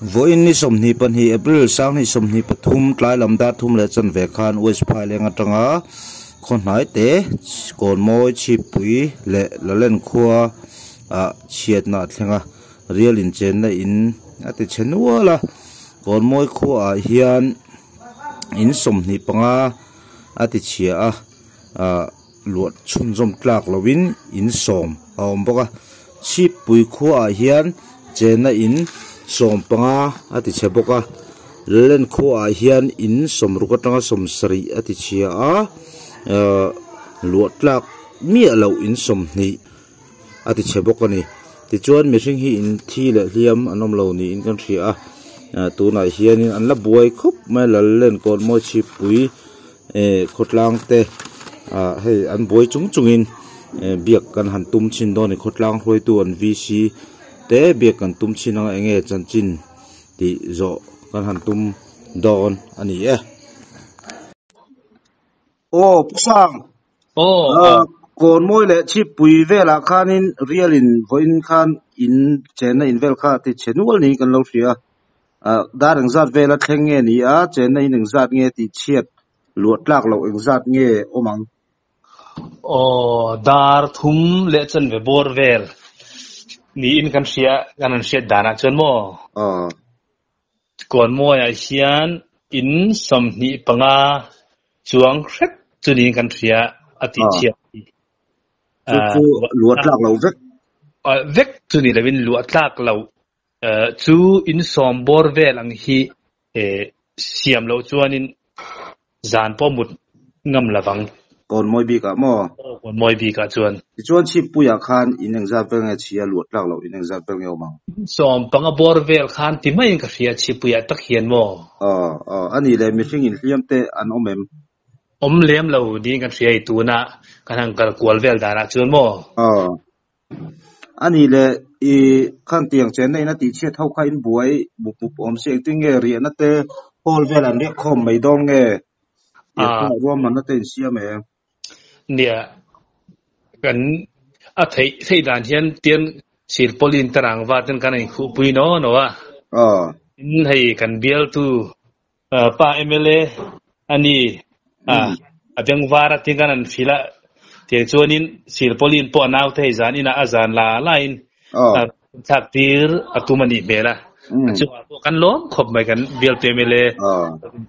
Vawiin ni 22 April 2023 tlai lam dar thum leh chanve khan West Phaileng atanga khaw hnai te Kawnmawi Chhippui leh Lalen khua ah chhiatna a thleng a, rial inchenna in a ti chhe nual a, Kawnmawi khua ah hian in 25 a ti chhia a, ah luah chhunzawm tlak lovin in 10 a awm bawk a, Chhippui khua ah hian chenna in 15 a ti chhe bawk a, Lalen khua ah hian in 60 atanga 70 a ti chhia a, ah luah tlak miah loh in 20 a ti chhe bawk a ni. Tichuan mihring hi in thi leh hliam an awm lo niin kan hria a, ah tunah hianin an la buai khawp mai a, Lalen Kawnmawi Chhippui eh khawtlang te ah hei an buai chung chungin eh biak kan han tum chhin dawn a ni khawtlang hruaitu an VC te biak kan tum chhin anga eng nge chanchin tih zawh kan han tum dawn a ni e. Aw Pu Sang, Aw aw. Kawnmawi leh Chhippui velah khanin rialin vawiin khan in chenna in vel kha ti chhe nual niin kan lo hria a, dar engzat vela thleng nge ni a, chenna in engzat nge tih chhiat luah tlak loh engzat nge awm ang? Aw, dar thum leh chanve bawr vel niin kan hria, kan han hriat danah chuan maw? Aw. Kawnmawiah hian in 25 chuang hret chu niin kan hria a tih chhiat hi. Chu chu luah tlak loh vek? Vek chu ni lovin luah tlak loh chu in 10 bawr vel ang hi siam loh chuanin zan pawh mut ngam lovang. Kawnmawi bikah maw? Aw, kawnmawi bikah chuan. Tichuan Chhippuiah khan in engzat vel nge chhia luah tlak loh in engzat vel nge awm ang? 15 bawr vel khan ti maiin ka hria Chhippuiah tak hian maw? Aw, aw, a nih leh mihring inhliam te an awm em? Awm lem lo niin kan hria i tunah kan han kal kual vel danah chuan maw? Aw, a nih leh i khan tiang chenna in a tihchhiat ho kha in buai mup mup awm si engtin nge riahna te hall vel an riak khawm mai dawn nge? Riahkhawm ruahmanna te in siam em? Nia, kan a theih theih dan hian tian silpawlin te rangva ten kan inkhuhpui naw naw a. Aw. Tin hei kan bialtu Pa mla a ni a, a bengvar a tin kan han hrilh a, tiang chuanin silpawlin pawh a naute hei zan inah a zan la lain thlak tir a tum a nih hmel a, a chungah pawh kan lawm khawp mai kan bialtu mla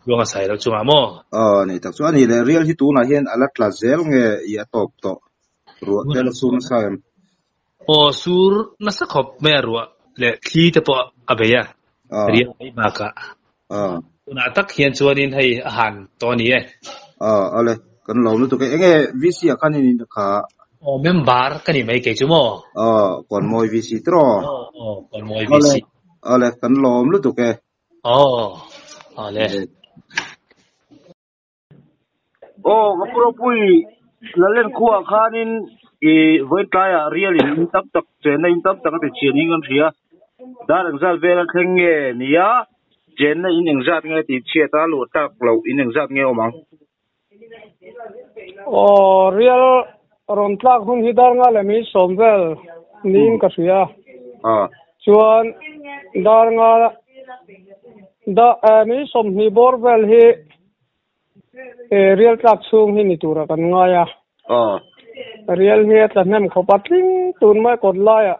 Tluang a sai loh chungah maw? Aw ni tak chu a ni le, rial hi tunah hian a la tla zel nge i a tawp tawh ruah te la sur nasa em? Aw sur nasa khawp mai a ruah leh thli te pawh a bei a, rial mai bakah. Tunah tak hian chuanin hei a han tawh a ni e. Aw awle, kan lo lutuk e. Enge VC ah khan in kha? Aw member ka ni mai kei chu maw? Aw Kawnmawi VC tiraw? Aw aw Kawnmawi VC. Awle, kan lawm lutuk e. Aw awle. Aw ka pu ropui Lalen khuaah khanin i vawiin tlaiah rial in in tam tak chenna in tam tak a ti chhian in kan hria. Dar engzat vel a thleng nge nia chenna in engzat nge tih chhiat a luah tak loh in engzat nge awm ang? Aw rial rawn tlak hun hi dar nga leh mi 10 vel niin ka hria. Chuan dar nga da mi 20 bawr vel hi rial tlak chhung hi ni tura kan ngai a. Rial hi a tla hnem khawp a tling tun mai kawt laiah.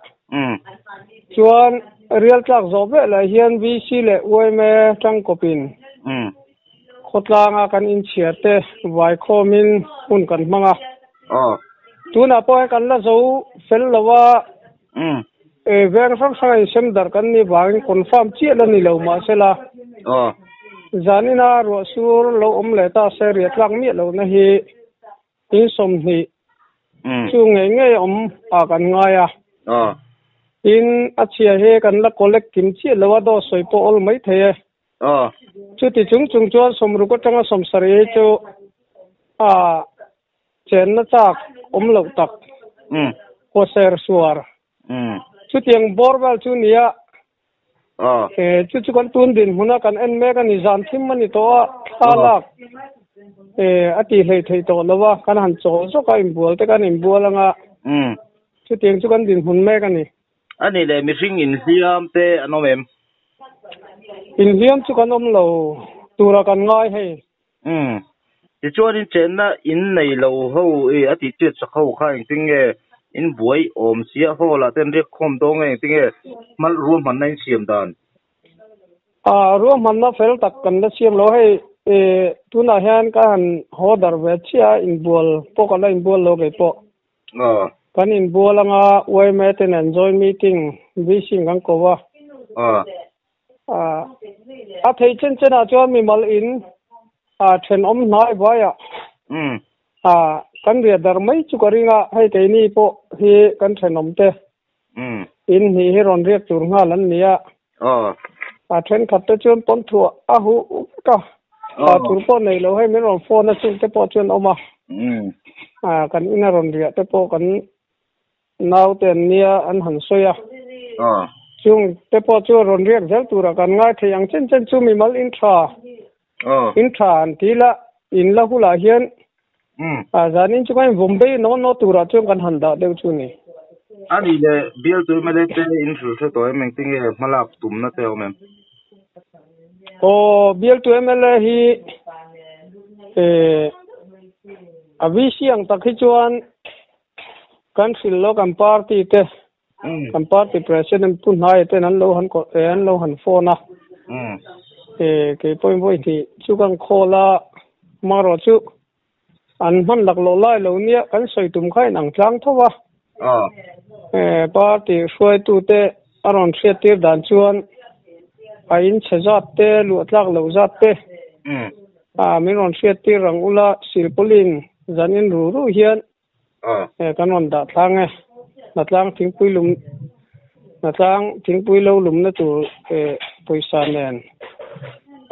Chuan rial tlak zawh velah hian VC leh YMA tangkawpin khawtlanga kan inchhiar te vai khawmin hun kan hmang a. Tunah pawh hei kan la zo fel lo a, veng hrang hranga insem darh kan nih vangin confirm chiah la ni lo mahsela zanina ruah sur lo awm leh ta se riah tlak miah lohna hi in 20 chu ngei ngei awm a kan ngai a. Tin, a chhia hi kan la collect kim chiah lo a, dawt sawi pawh awl mai thei e. Chuti chung chung chuan 60 atanga 70 hi chu a chenna chak awm loh tak kawser suar chutiang bawr vel chu nia chu chu kan tun dinhmun a kan en mek a ni zan thim a ni tawh a thla lak a tih hleih theih tawh lo a kan han chawl zawk a inbual te kan inbual anga chutiang chu kan dinhmun mek a ni. A nih leh mihring inhliam te an awm em? Inhliam chu kan awm lo tura kan ngai hei. Umm. Tichuanin chenna in nei lo ho i a tih chiat sak ho kha engtin nge in buai awm sia hall ah te an riak khawm dawn nge engtin nge hmal ruahmanna in siam dan? A ruahmanna fel tak kan la siam lo hei i tunah hian ka han haw dar ve chiah a inbual pawh ka la inbual lo kei pawh. Kan inbual anga yma ten an joint meeting VC in kan ko a. A thei chen chenah chuan mimal in thenawm hnai vaiah kan riah dar mai chu ka ring a, hei keini pawh hi kan thenawm te in hnih hi rawn riak tur nghal an ni a. A thenkhat te chuan pawn thuah a huh vek a, thla tur pawh nei lo hei min rawn phone a chung te pawh chuan awm a. Kan ina rawn riah te pawh kan Naute an nia an han sawi a. Chung te pawh chu rawn riak zel turah kan ngai thei ang chen chen chu mimal in tha in tha an ti la in la hulah hian zanin chu kan invawm bei naw naw turah chuan kan han dah deuh chu ni. A nih leh bialtu mla te in hrilh hre tawh em engtinge hmalak tumna te a awm em? Aw bialtu mla hi a VC ang tak hi chuan Kan hrilh lo kan party te, kan party president Pu Hnaia ten an lo han an lo han phone a. Kei pawhin vawi hnih chu kan call a, amaherawh chu an hman lak loh lai lo nia kan sawi tum kha in ang tlang tho a. Party hruaitu te a rawn hriat tir dan chuan a in chhe zat te, luah tlak loh zat te min rawn hriat tir ang ula silpawlin zan in ru ru hian Kan rawn dah tlang e. Hnatlang thingpui lum hnatlang thingpui lo lumna tur pawisa nen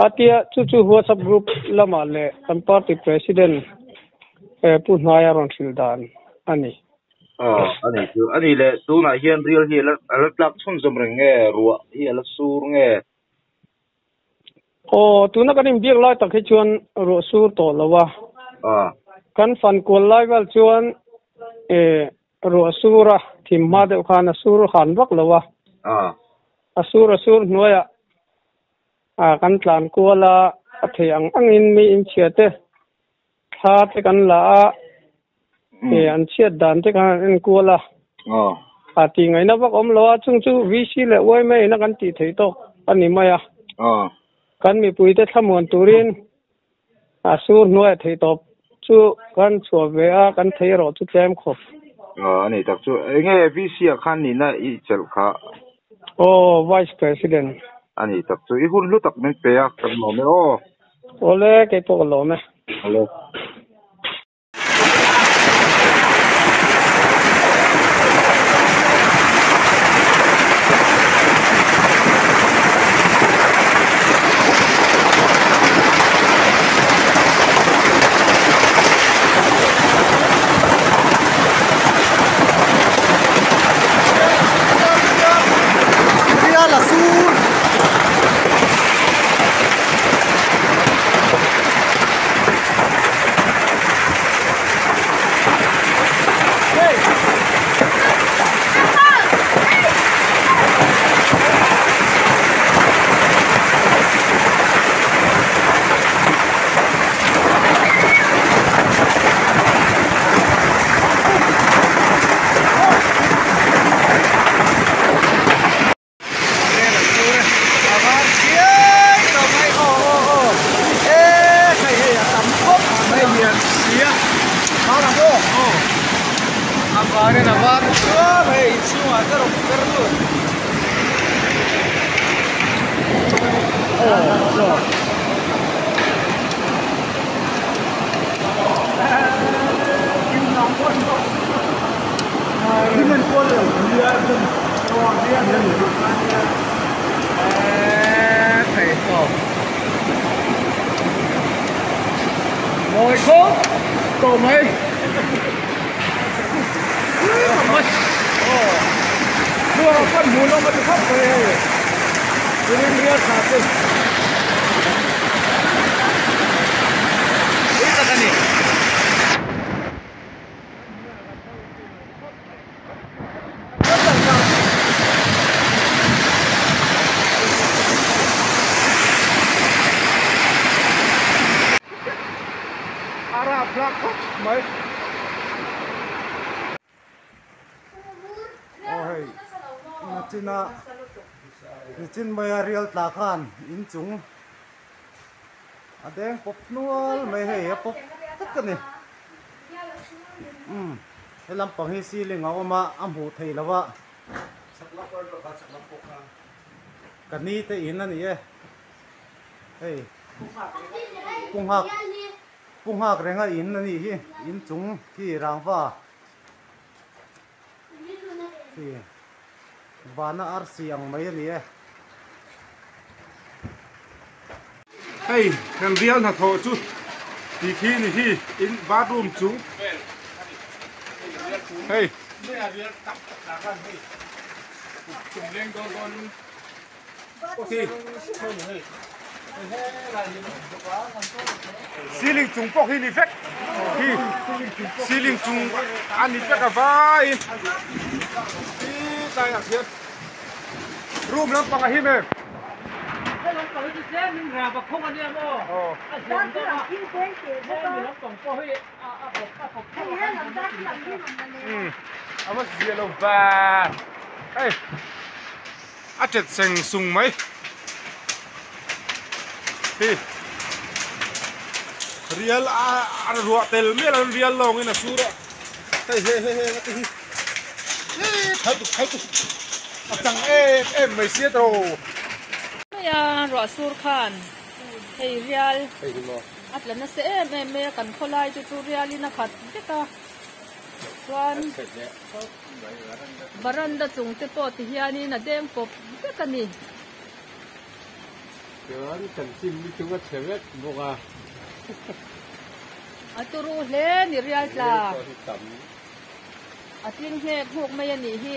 a tia chu chu WhatsApp group lamah leh kan party president Pu Hnaia rawn hrilh dan a ni. Aw a ni chu. A ni leh tunah hian rial hi a la tlak chhunzawm reng nge ruah hi a la sur nge? Aw, tuna kan inbiak lai tak hi chuan ruah sur tawh lo a. Kan fan kual lai vel chuan ruah sur a thim hma deuh khan a sur han vak lo a. A sur a sur hnuaiah kan tlan kual a, a theih ang angin mi inchhia te thla te kan la a, an chhiat dan te khan an en kual a. A tih ngaihna vak awm lo a, chung chu VC leh yma ina kan tih theih tawk a ni mai a. Kan mipuite thlamuan turin a sur hnuai a theih tawp chu kan chhuah ve a, kan thei erawh chu tlem khawp. A ni tak chu. Enge VC ah khan nihna i chelh kha? Aw, Vice President. A ni tak chu. I hun hlu tak min pe a, kan lawm e aw. Awle, kei pawh ka lawm e. Awle. china nichin maia rial tla khan inchung a deng pawp nual mai hei a pawp vek a ni umm he lampang hi ceiling a awm a a hmuh theih loh a ka ni te in a ni e hei pu nghak pu nghak renga in a nih hi inchung khi rangva Khi vana arsi ang mai a ni e. Hei kan rial hnathawh chu tih khi ni hi in bathroom chung hei Ceiling chung pawh hi ni vek hi ceiling chung a ni vek a vaiin ti tlai ah khian room lampang a him em a va zia lo va hei. A tet seng sung mai hi rial a ruah tel mial an rial lawng in a sur a hei he he he te hi thal tuk thal tuk a chang em em mai sia tawh. Hei a ruah sur khan hei rial a tla nasa em em mai a kan khawlai te chu rial in a khat vek a chuan. Varanda chung te pawh ti hianin a deng pawp vek a ni. Chuan kan chim hi chu a chhe vek bawk a. A turu hle ni rial tla. A tling nghek nghuk mai a nih hi.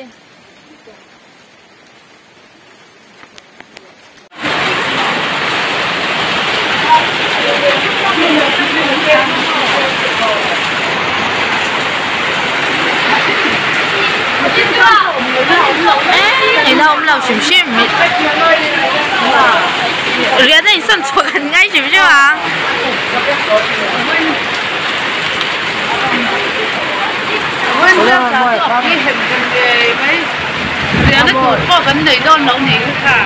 Ina awm lo hrim hrim riahna in sawn chhuak an ngai hrim hrim a. Riahna tur pawh kan nei dawn lo ni kha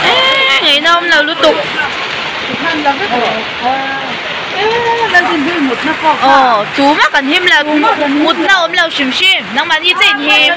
Eee ngaihna awm lo lutuk Aw tuma kan him lo mutna awm lo hrim hrim nangmahni che in him.